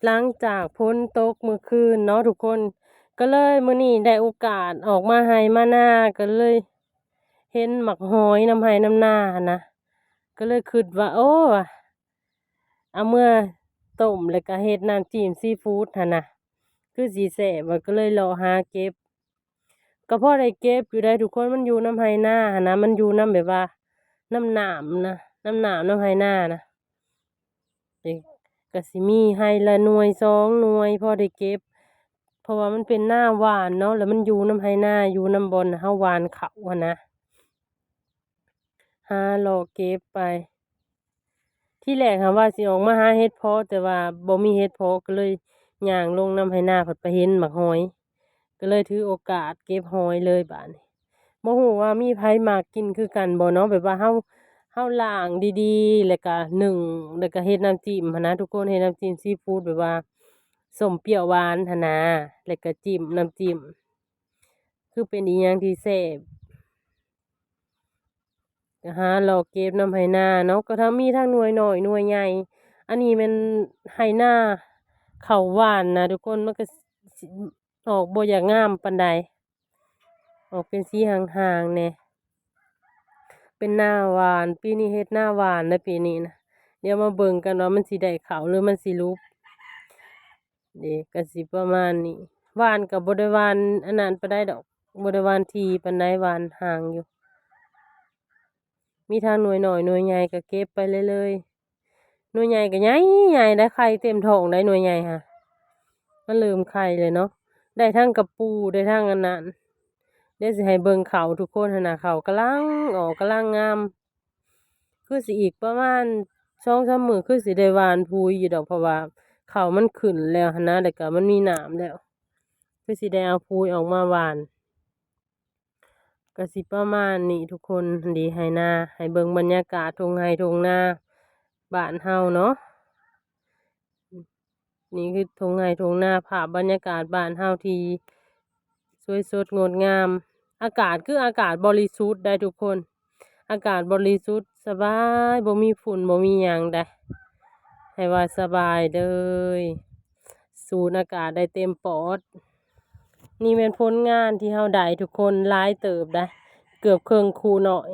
ຫຼັງຈາກຝົນຕົກມື້ຄືນເນາະທຸກຄົນ ກໍເລີຍມື້ນີ້ໄດ້ໂອກາດອອກມາໄຮ່ມານາ ກໍເລີຍເຫັນໝາກຫອຍນຳໄຮ່ນຳນາຫັ້ນນະ ກໍເລີຍຄິດວ່າ ໂອ້ ວ່າ ເອົາເມືອຕົ້ມ ແລ້ວກໍເຮັດນ້ຳຈິ້ມຊີຟູດຫັ້ນນະ ຄືຊິແຊບ ວ່າ ກໍເລີຍເລາະຫາເກັບ ກໍພໍໄດ້ເກັບຢູ່ໄດ໋ທຸກຄົນ ມັນຢູ່ນຳໄຮ່ນາຫັ້ນນະ ມັນຢູ່ນຳແບບວ່າ ນຳນ້ຳນະ ນຳນ້ຳ ນຳໄຮ່ນານະ ເອີ ກໍຊິມີໄຮ່ລະໜ່ວຍສອງໜ່ວຍ ພໍໄດ້ເກັບ ເພາະວ່າມັນເປັນນາຫວ່ານເນາະ ແລ້ວມັນຢູ່ນຳໄຮ່ນາ ຢູ່ນຳບ່ອນເຮົາຫວ່ານເຂົ້າຫັ້ນນະ. ຫາເລາະເກັບໄປ ທີແລກຫັ້ນວ່າຊິອອກມາຫາເຫັດເພາະ ແຕ່ວ່າບໍ່ມີເຫັດເພາະ ກໍເລີຍຍ່າງລົງນຳໄຮ່ນາ ພັດໄປເຫັນໝາກຫອຍ ກໍເລີຍຖືໂອກາດເກັບຫອຍເລີຍບາດນີ້. ບໍ່ຮູ້ວ່າມີໃຜມັກກິນຄືກັນບໍ່ເນາະ ແບບວ່າເຮົາ ເຮົາລ້າງດີໆ ແລ້ວກະໜຶ້ງ ແລ້ວກະເຮັດນ້ຳຈິ້ມຫັ້ນນະທຸກຄົນ ເຮັດນ້ຳຈິ້ມຊີຟູດ ແບບວ່າສົ້ມປຽວຫວານຫັ້ນນະ ແລ້ວກະຈິ້ມນ້ຳຈິ້ມ ຄືເປັນອີ່ຫຍັງທີ່ແຊບ. ກໍຫາເລາະເກັບນຳໄຮ່ນາເນາະ ກໍທັງມີທັງໜ່ວຍນ້ອຍໜ່ວຍໃຫຍ່. ອັນນີ້ແມ່ນໄຮ່ນາເຂົ້າຫວ່ານນະທຸກຄົນ ມັນກໍຊິອອກບໍ່ຢາກງາມປານໃດ ອອກເປັນສີຫ່າງໆແດ່ ເປັນນາຫວ່ານ. ປີນີ້ເຮັດນາຫວ່ານນະ ປີນີ້ນະ ດຽວມາເບິ່ງກັນວ່າມັນຊິໄດ້ເຂົ້າ ຫຼືມັນຊິຫຼຸບ. ເດ້ ກໍຊິປະມານນີ້ ຫວ່ານກໍບໍ່ໄດ້ຫວ່ານອັນນັ້ນປານໃດດອກ ບໍ່ໄດ້ຫວ່ານຖີ່ປານໃດ ຫວ່ານຫ່າງຢູ່. ມີທັງໜ່ວຍນ້ອຍໜ່ວຍໃຫຍ່ກໍເກັບໄປເລື້ອຍໆ ໜ່ວຍໃຫຍ່ກໍໃຫຍ່ໆໄດ໋ ໄຂ່ເຕັມທ້ອງໄດ໋ ໜ່ວຍໃຫຍ່ຫະ ມັນເລີ່ມໄຂ່ແລ້ວເນາະ ໄດ້ທັງກະປູ ໄດ້ທັງອັນນັ້ນ. ດຽວຊິໃຫ້ເບິ່ງເຂົ້າທຸກຄົນຫັ້ນນະ ເຂົ້າກຳລັງອອກ ກຳລັງງາມ. ຄືຊິອີກປະມານສອງສາມມື້ ຄືຊິໄດ້ຫວ່ານຜຸຍຢູ່ດອກ ເພາະວ່າເຂົ້າມັນຂຶ້ນແລ້ວຫັ້ນນະ ແລ້ວກໍມັນມີນ້ຳແລ້ວ ຄືຊິໄດ້ເອົາຜຸຍອອກມາຫວ່ານ. ກໍຊິປະມານນີ້ທຸກຄົນ ຫັ້ນເດ ໄຮ່ນາ ໃຫ້ເບິ່ງບັນຍາກາດທົ່ງໄຮ່ທົ່ງນາບ້ານເຮົາເນາະ. ນີ້ຄືທົ່ງໄຮ່ທົ່ງນາ ພາບບັນຍາກາດບ້ານເຮົາທີ່ສວຍສົດງົດງາມ. ອາກາດຄືອາກາດບໍລິສຸດໄດ໋ທຸກຄົນ ອາກາດບໍລິສຸດສະບາຍ ບໍ່ມີຝຸ່ນ ບໍ່ມີຫຍັງໃດ໋ ໃຫ້ວ່າສະບາຍເລີຍ ສູດອາກາດໄດ້ເຕັມປອດ. ນີ້ແມ່ນຜົນງານທີ່ເຮົາໄດ້ທຸກຄົນ ຫຼາຍເຕີບໄດ໋ ເກືອບເຄິ່ງຄູນ້ອຍ.